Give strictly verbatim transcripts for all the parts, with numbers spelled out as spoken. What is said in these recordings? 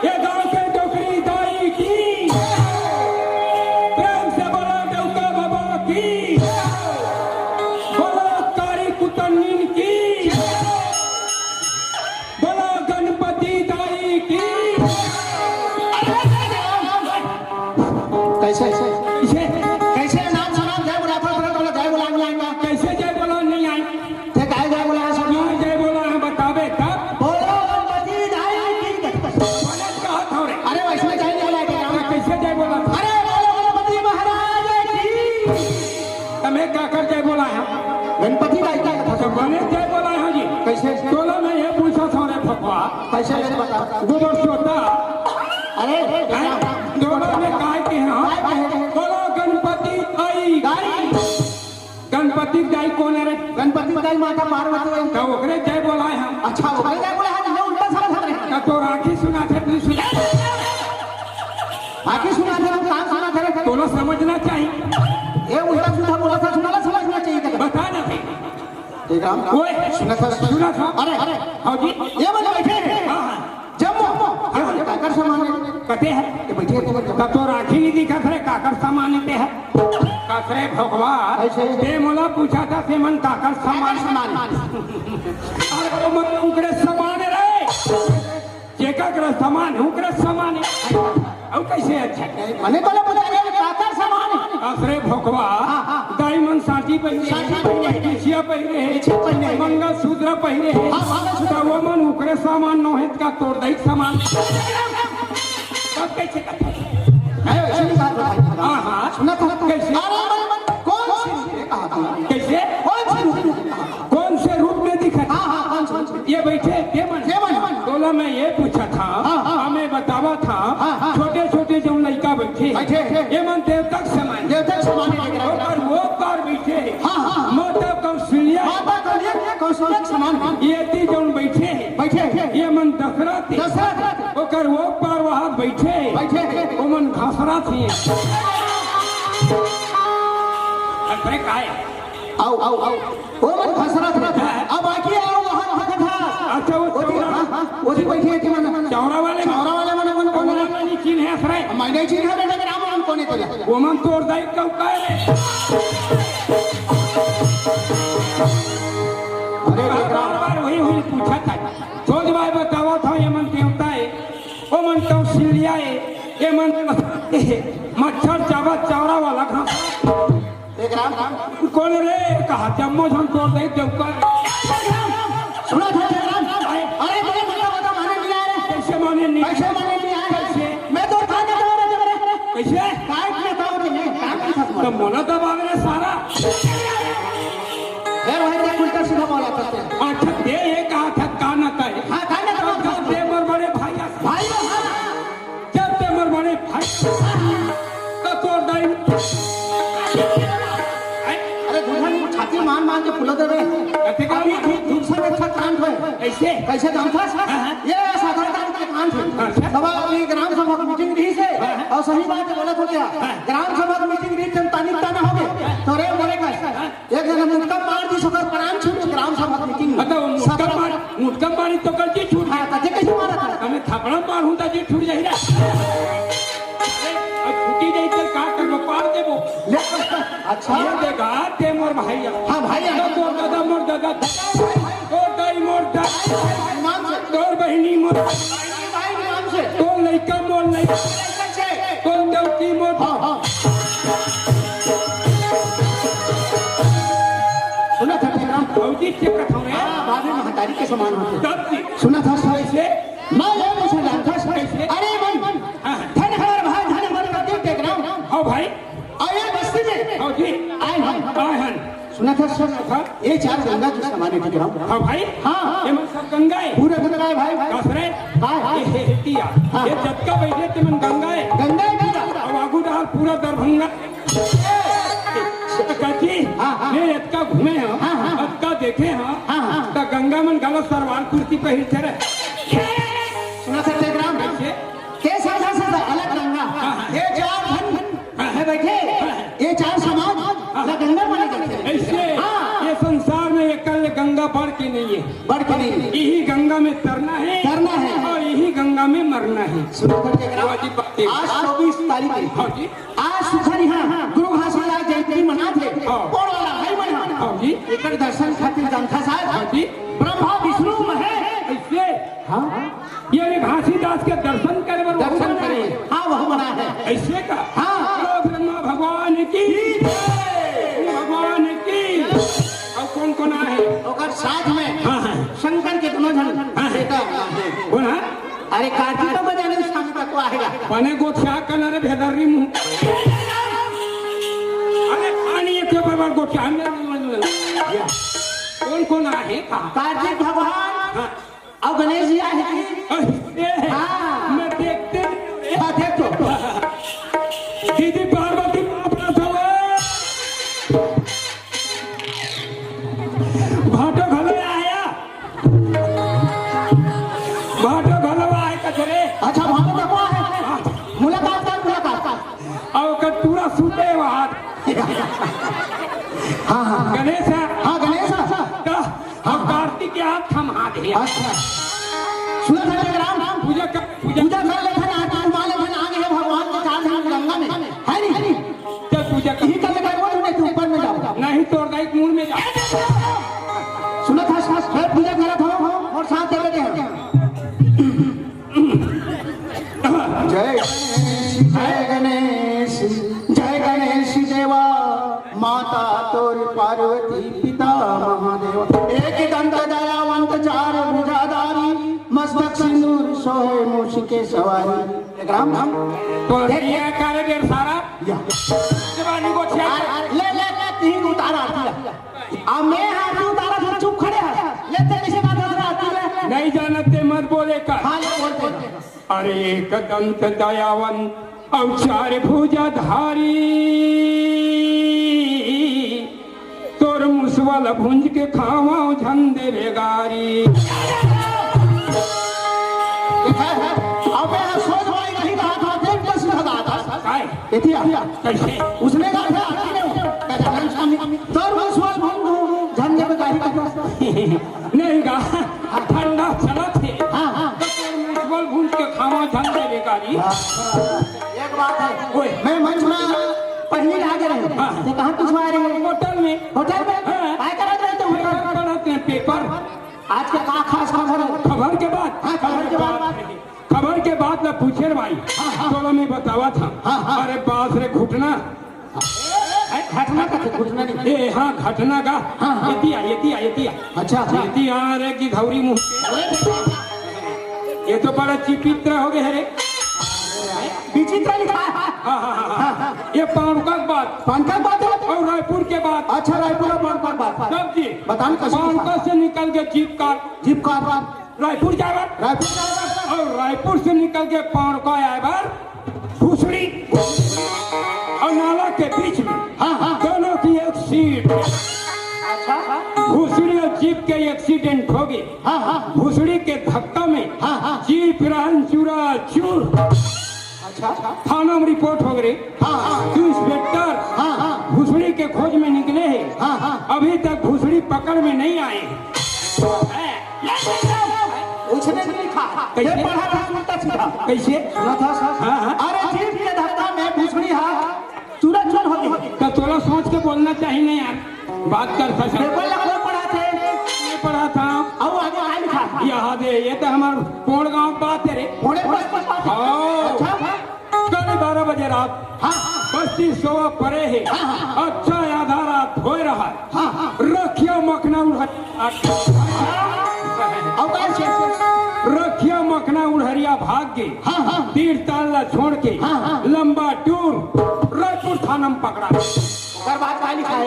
ये गांव के डोकरी दाई की, प्रेम से बोलो देवता बाबा की, बोलो कारी कुतरनीन की, बोलो गणपति दाई की। कैसे? कैसे? कैसे? कैसे नाम सुनाम जय बोला था, बोला, बोला, जय बोला, बोला, बोला। कैसे जय बोला नहीं आई? ते काय जय बोला है सब? कहाँ जय बोला है बताबे तब? बोलो गणपति दाई की। बने कहा था रे। अरे वैसे जय नहीं बोला है क्या? हाँ, कैसे जय बोला था? अरे बोलो गणपति महाराज की। तमे काकर जय बोला है? गणपति दाई का कथा तो सुन। बने जय बोला है जी। कैसे? तोला मैं ये पूछा था रे फकवा। कैसे जय बता? गोबर चोता। अरे हैं? तोला मैं काय के हैं? काय के हैं? बोलो गणपति दाई। दाई। गणपति के दाई कोन हे रे? गणपति के दाई माता पार्वती हे। त ओकरे जय बोलाए हम। अच्छा, ओकरे जय बोलाए हम, ये उल्टा समझ रहे हैं। त तोर आँखी सुनाथे, तू सुन। आँखी सुनाथे, तू कान सुनाथे रे। तोला समझना चाहिए। ये उल्टा सुल्टा बोला था, सुनाला समझना चाहिए था। बता ना भाई। ठीक है, हम ओए, सुना था। सुना था। अरे, अरे। हाँ जी। ये बोले बैठे हैं। हाँ, हाँ। जम्मो। हाँ, ये काकर समान हे? कते हे? ये बैठे हे, तो जम्मो। तब तो राखी नहीं दिखत रे, काकर समान हे ते हे? काकरे भगवान, कैसे? ते मोला पूछा था, ते मन काकर समान हे? समान। अरे, वो मन उकरे समान हे रे। जेकर समान हे, उकरे समान हे। अउ कैसे अच्छा? मने तोला पूछा, ये काकर समान हे? अरे भगवान, हाँ, हाँ। दाई मन साटी पहिरे हे, साटी पहिरे हे। बिछिया पहिरे हे, बिछिया पहिरे हे। मंगलसूत्र पहिरे हे। हाँ, मंगलसूत्र। त वो मन उकरे समान नोहे त का तोर दाई के समान? तब कैसे कथे? अरे, ऐसे नहीं बात बताई। हाँ, हाँ। सुना था? कैसे? अरे, मन, मन, कौन सी? ये कहा था? कैसे? ये कौन से रूप? कौन से रूप में दिखत? हाँ, हाँ, कौन से रूप में? ये बैठे, ये मन। ये मन। तोला मैं ये पूछा था, हाँ, हाँ। हमें बतावा था, हाँ, हाँ। छोटे-छोटे जो लइका बैठे, बैठे। ये मन देवता के समान। देवता के समान है, ओकर वो पार बैठे। हाँ, हाँ। माता कौशल्या। माता कौशल्या, कौशल्या के समान। ये ती जो बैठे, बैठे। ये मन दशरथ। दशरथ। ओकर वो पार वहाँ बैठे। बैठे। वो मन घसरत हे। अरे काय? आओ, आओ, आओ। ओ मन घसरत रहिथे। अब आगे आओ, वहाँ रखा था। अच्छा, वो ओती, चौरा हाँ, हाँ, ओती बैठे थे मन। चौरा वाले मन। चौरा वाले मन, मन कौन है? वाला नहीं चिन्ह है, असरे। मैं नहीं चिन्ह है, बेटा, ग्राम मन कौन है तेरा? वो मन तोर दाई का उका है रे। अरे, बार, बेटा। बार, बार वही, वही पूछा था। सोच भाई बतावा था, ये मन देवता है, वो मन कौशल्या है, ये मन मच्छर चावत चौरा वाला घास। देख राम, कौन रे? कहा जम्मो झन तोर दे देवका। सुना था जगराम? अरे बड़े बता बता माने नहीं आए रे। कैसे माने नहीं? कैसे माने नहीं आए? कैसे? मैं तो खाने का रहा जब रे। कैसे? काट में तो रे, काम नहीं था तो तुम्हारा। मोला दबावे रे सारा। फिर वही देख उल्टा सीधा बोला था तू। अच्छा, दे ये कहा था का ना कहे। हाँ, का ना कहे। दे मोर बड़े भाई। भाई, हाँ। जब ते मोर बड़े भाई, त तोर दाई। अरे दुल्हन, छाती मान मान के फुला देवे। कते का अभी मान? धूप, धूप से अच्छा कांड है। कैसे? कैसे जानता है? हाँ, हाँ। ये साधारण कांड के कांड है। अच्छा। सभा, ये ग्राम सभा की मीटिंग रही से, हाँ, हाँ। और सही बात बोला तो क्या? हाँ। ग्राम सभा की मीटिंग रही, तुम तानी ताना हो गए। तो रे बोले का? हाँ। एक जना मुटका मार दी, ओकर प्राण छूट, ग्राम सभा मीटिंग में। मतलब, मुटका मार, मुटका मारी तो गलती छूट हाँ, गई। तो जे कैसे मारा था? हमें थपड़ा मार हूँ तो जे छूट जाही रे। अरे, अब छूटी जाही तो का करबो, पार देबो। ले, अच्छा। ये देखा, ते मोर भाई है। हाँ, भाई है। तो तोर दादा मोर दादा, तोर दाई मोर दाई, ईमान से। तोर बहिनी मोर भाई, ईमान से। तोर लइका मोर लइका, तोर देवकी मोर हाँ, हाँ। सुना था तेरा? भौजी के कथौरे। हाँ, भाभी महतारी के समान होते। तब जी। सुना था सर? कैसे? मैं ये पूछना जानता सर। कैसे? अरे मन, मन। हाँ, हाँ। धन हमारे भाई, धन हमारे बस्ती देख रहा हूँ। हाँ भाई। और ये बस्ती में हाँ जी। आए हन। आए हन। सुना था सर? सुना था। ये चार गंगा के समान है, देख रहा हूँ। हाँ भाई। हाँ, हाँ। ये मन सब गंगा है। पूरा गंगा है भाई, भाई। दस रे। हाँ, हाँ। ये, ये, ये किया। हाँ। ये जतका बैठे ते मन गंगा है। गंगा है पूरा। अब आगू डहार पूरा दरभंगा। काकी, हाँ, हाँ। मैं एतका घूमे हंव, हाँ, हाँ। एतका देखे हंव, हाँ, हाँ। त गंगा मन घलो सलवार कुर्ती पहिरथे रे। सुना सकते ग्राम? कैसे? के साझा साझा अलग गंगा। हाँ, हाँ। ये चार धन हाँ। है बैठे, हाँ। ये चार समाज हाँ। ला गंगा माने जाते हैं। ऐसे हाँ। ये संसार में एकल गंगा बढ़ के नहीं है। बढ़ के नहीं है। यही गंगा में तरना है। तरना है। और यही गंगा में मरना है। सुना सकते ग्राम? वाजिब बात है। आज चौबीस तारीख है। हाँ जी। आज सुखन इहाँ गुरु घासीदास जयंती मनात हे। हाँ। कोन वाला भाई मन ह? हाँ जी। एकर दर्शन खातिर जानथा साहब। हाँ जी। ब्रह्मा विष्णु महेश। ऐसे? हाँ। ये रे घासीदास के दर्शन करे बर दर्शन करे। हाँ, वह मना है। ऐसे का? हाँ। बोलो ब्रह्मा भगवान की। भगवान की। अउ कोन कोन आहे? ओकर साथ में हाँ, हाँ। शंकर के दोनों झन हाँ, हाँ। बेटा। कोन है? अरे, कार्तिक तो बजाने शाम तक को आएगा। बने गोठिया कन रे भेदर्री मुंह। अरे, पानी एक बार गोठिया में। कोन कोन आहे? कार्तिक भगवान हाँ। और गणेश जी आहे कि? अरे, हाँ। मैं देखते नहीं हूँ। हाँ, देख तो। दीदी पार्वती माँ प्रसन्न। भाटो घलो आया। भाटो घलो आए कचरे। अच्छा, भाटो तको आहे। हाँ। मुलाकात कर, मुलाकात। अउ ओकर टूरा सूते वहाँ। हाँ, हाँ, हाँ। गणेश है। हाँ, गणेश है। का? हाँ, हाँ। कार्तिक के हाथ थमा दे। अच्छा। सुना था जगराम? पूजा कर, पूजा। पूजा कर लेथन, आरती घुमा लेथन, आगे है भगवान के चार धाम गंगा में। है नहीं? चल पूजा कर। यही कर लेगा, वो नहीं तो ऊपर में जाओ। नहीं, तोर दाई के मूड़ में जा। सुना था, सास, फिर पूजा करत हो, और साथ दे देते हैं। जय गणेश, जय गणेश, जय गणेश देवा, माता तोर पार्वती पिता महादेव। एक दंत दयावंत चार भुजाधारी, मस्तक सिंदूर सोहे मूषिके सवारी। एक राम धाम। तो ये कार्य ढेर सारा या। जवानी को छेड़। अरे, अरे, ले, ले, ले, तीन उतारा, उतारा। अब मैं आरती उतारत हँव, चुप खड़े हस। ले, ते कइसे बात करत हस आरती में? नहीं जानत ते मत बोले कर। हाँ, ले बोलते हैं। अरे एक दंत दयावन अउ चार भुजाधारी, तोर मुसवा ल भूंज के खावंव झन देबे गारी। अबे सोच भाई नहीं कहा था, देख के सीधा कहा था। काय? एतिया। कइसे? उसने कहा था, आरती में, गजानन स्वामी, तोर मुसवा ल भूंज झन देबे गारी कहा। नहीं गा, ठंडा चलत हे। हाँ, हाँ। तो तोर मुसवा ल भूंज के खावंव झन देबे गारी। हाँ। एक बात है, ओए। मैं मंच में पहली आगे रहे। हाँ। ते कहाँ पिछवा रहे हैं? होटल में। होटल में? हाँ। काय करत रहे थे होटल? पेपर पढ़त रहे, पेपर। आज के का खास खबर है? खबर के बात? हाँ, खबर के बात। खबर के बात ला पूछे रे भाई। हाँ, हाँ। तोला मैं बतावत हँव। हाँ, हाँ। अरे बाप रे, घुटना। ए, घटना का थे, घुटना नहीं। ए, हाँ, घटना का। हाँ, हाँ। एतिया, एतिया, एतिया। अच्छा, अच्छा। एतिया रे कि घौरी मुँह। ये तो बड़ा चिपित्र हो गए रे। विचित्र लिखा है। हाँ, हाँ, हाँ, हाँ। ये पानका के बात। पानका के बात है? अउ रायपुर के बात। अच्छा, रायपुर अउ पानका के बात। तब जी। बतान कैसे पानका लिखा? से निकल के jeep car. Jeep car. Raipur जाए बर। रायपुर जाए बर। अउ रायपुर से निकल के पानका आए बर भुसड़ी अउ नाला के बीच में हाँ, हाँ। दोनों की एक सीट। अच्छा, हाँ। भुसड़ी अउ जीप के एक्सीडेंट हो गे। हाँ, हाँ। भुसड़ी के धक्का में हाँ, हाँ। जीप रहन चूरा चूर। अच्छा। थाना में रिपोर्ट हो गे रे। हाँ, हाँ। तू इंस्पेक्टर हाँ, हाँ। भुसड़ी के खोज में निकले हे। हाँ, हाँ। अभी तक भुसड़ी पकड़ में नहीं आए। उसने नहीं लिखा। कैसे? ये पढ़ा था, उल्टा सीधा। कैसे? सुना था सर? हाँ, हाँ। अरे जीप के धक्का में भुसड़ी हा चूरा चूर हो गई। तो तोला सोच के बोलना चाहिए ना यार, बात कर सकता। पेपर ला कोन पढ़ाथे? मैं पढ़ाथँव। अउ आगे का लिखा? यहाँ दे, ये तो हमार पोड़ गाँव बात है रे। पोड़े पास पास बात है। हाँ। अच्छा। कल बारह बजे रात हाँ, हाँ। बस्ती सोवा परे हे। हाँ, हाँ, हाँ। अच्छा आधा रात होए रहा। हाँ, हाँ। रखिया मखना उड़हरिया। अउ कैसे? रखिया मखना उड़हरिया भाग गे। हाँ, हाँ। तीर ताल ला छोड़ के हाँ, हाँ। लंबा टूर रायपुर थाना में पकड़ा। ओकर बाद का लिखा है?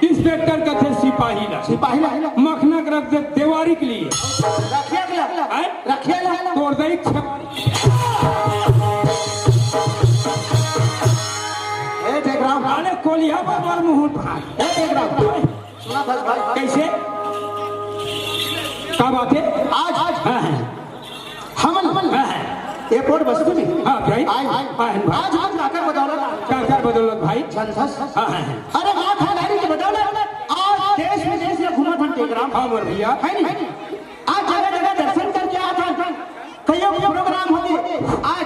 इंस्पेक्टर कथे सिपाही ला। सिपाही ला। मखना के रख दे देवारी के लिए। रखिया के ला। हैं? रखिया ला। तोड़ दे छेवारी। ए टेकराम। अरे कोलिया पर मार मुंह उठा। ए टेकराम। सुना था भाई। कैसे? का बात है? आज, आज हाँ, हाँ। हमन, हमन हाँ, हाँ। एयरपोर्ट बस्ती में हाँ, भाई। आए, आए। हाँ, हाँ, भाई। आज हम काकर बदौलत? काकर बदौलत भाई? जनधस। हाँ, हाँ, हाँ। अरे माँ खालारी के बदौलत आज देश विदेश में घूमत हन टेकराम। हाँ, मोर भैया। है नहीं? आज जगह जगह दर्शन करके आत हन। कईयों प्रोग्राम होगे। आज,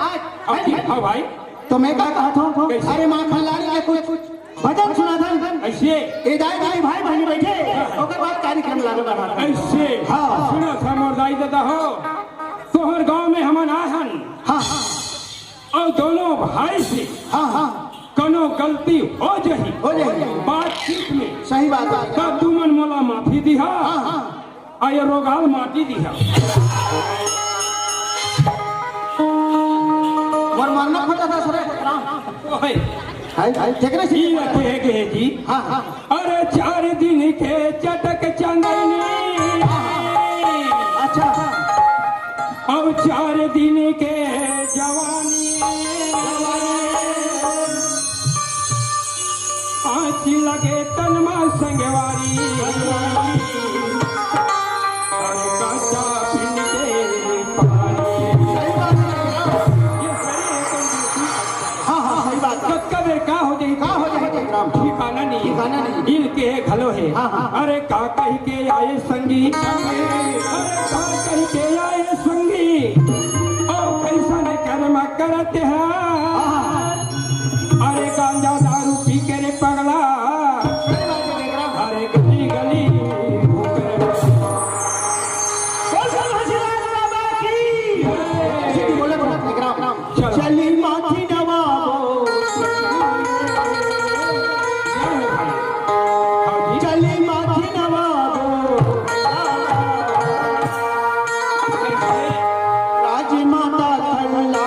अब है नहीं? हाँ भाई। तो मैं का कहत हँव? कैसे? अरे माँ खालारी के कुछ भजन सुनाथन। ऐसे? ए दाई दीदी भाई बहिनी बैठे, ओकर बाद कार्यक्रम लागू करना। ऐसे? हाँ। सुनो था मोर दाई ददा हो, तोहर गांव में हमन आए हन। हाँ, हाँ। अउ दोनों भाई से हाँ, हाँ। कनो गलती हो जही, हो जही। बातचीत में सही बात है। तब तुमन मोला माफी दिहा। हाँ, हाँ। अउ ये रोगाल माटी दिहा। मोर मरना खोजा था सरे राम। ओए। हाय, हाय, देख रहे ई थे? रखे गे जी। हाँ, हाँ। अरे चार दिन के चटक चंदनी। अच्छा। अउ चार दिन के जवानी। आँच लगे तन मा संगवारी, अरे काचा पिन के पारी। ये हरे कंजूसी। हाँ, हाँ, सही बात है। कतका बेर का हो जाही, का हो जाही, राम? ठिकाना नहीं। ठिकाना नहीं। इनके घलो हे। हाँ, हाँ। अरे का कहि के आए संगी, अरे का कहि के आए संगी, अउ कइसन कर्म करत हे। हाँ, हाँ। अरे गांजा दारू पी के रे पगला। सही बात है, देख रहा हूँ। अरे गली गली घूम रे। बोल, बोल, हंसीराज बाबा की। ऐसे भी बोले, बोले, देख रहा हूँ। चलो। चली माथी नवाबो। जय हो भाई। हाँ जी। चली माथी नवाबो। राजमाता कल्ला।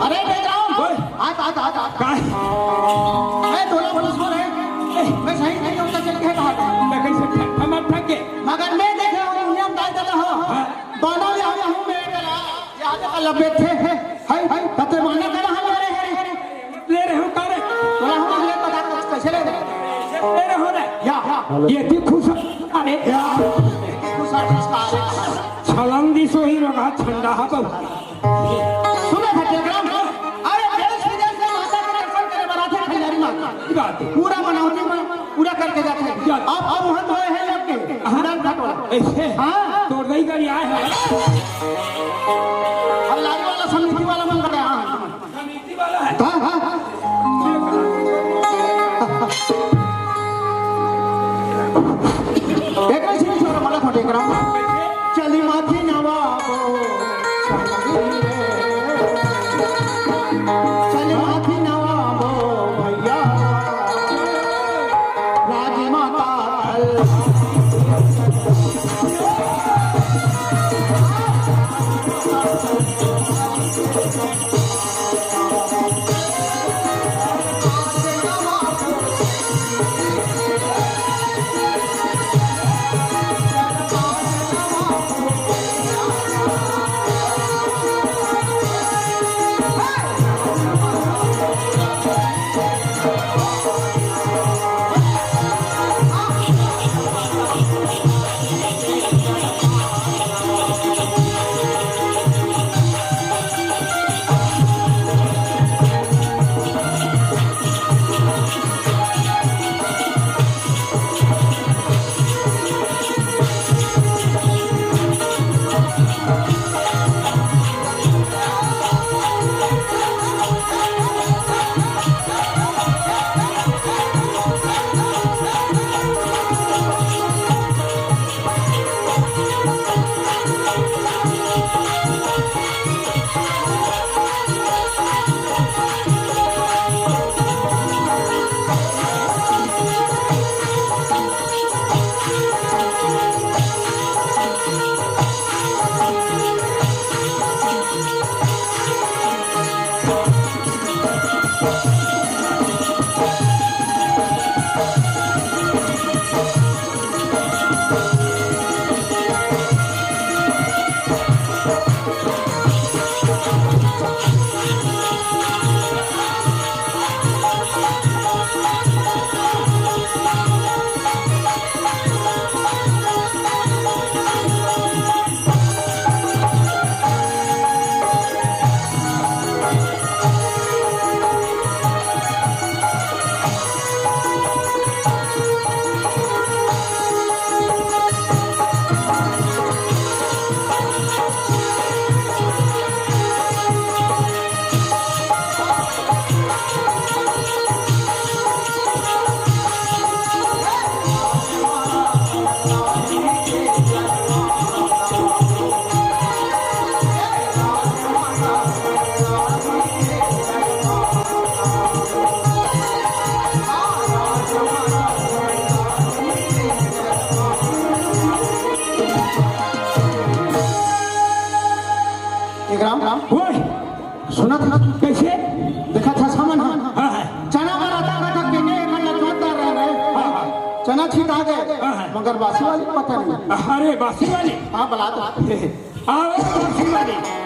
अरे बैकग्राउंड। ओए। आज, आज, आज, आज। काय? मैं तोला पुलिस बोल रहे। ए। मैं सही नहीं होता, चल के कहा। मैं कैसे ठक-, ठक-, ठक के? मगर मैं देखे हूँ दुनिया में दाई दादा हो। हाँ। बाना ले आया हूँ मैं करा। यहाँ पे कल बैठे हैं। हाय, हाय, तते बाना करा हम ले रहे हैं। ले रहे हो का रे? तोला हम ले पता कैसे ले रहे? ले रहे हो रे? या, या। ये थी खुश। अरे। या। खुश आ, खुश आ। छलंगी सोही रहा ठंडा हा बहुत। सुना था टेकराम? अरे, देश विदेश से माता के दर्शन करे बर आथे खंडारी माता। की बात है? पूरा मनौती मन पूरा करके जाथे। क्या? अब, अब वहाँ तो है लोग के। हाँ। डर घटोला। ऐसे? हाँ। तोर नहीं करी आए हैं। अब लारी वाला समिति वाला मन करे, हाँ। समिति वाला है। हाँ, हाँ, हाँ। एकरे सिंह छोरा मला खोटे एकरा। चली माथी नवाबो। चली माथी नवाबो भैया। राजमाता। एक राम, राम। ओए! सुनत हस? कैसे? देखत हस हमन ह? हाँ, हाँ। चना बर आता रहा था, के, के, एमन ला जोतदार रह रहे। हाँ, हाँ। चना छिता गे, हाँ, हाँ। मगर बासी वाली पता नहीं। अरे, बासी वाली? हाँ, बला दो। आओ, बासी वाली।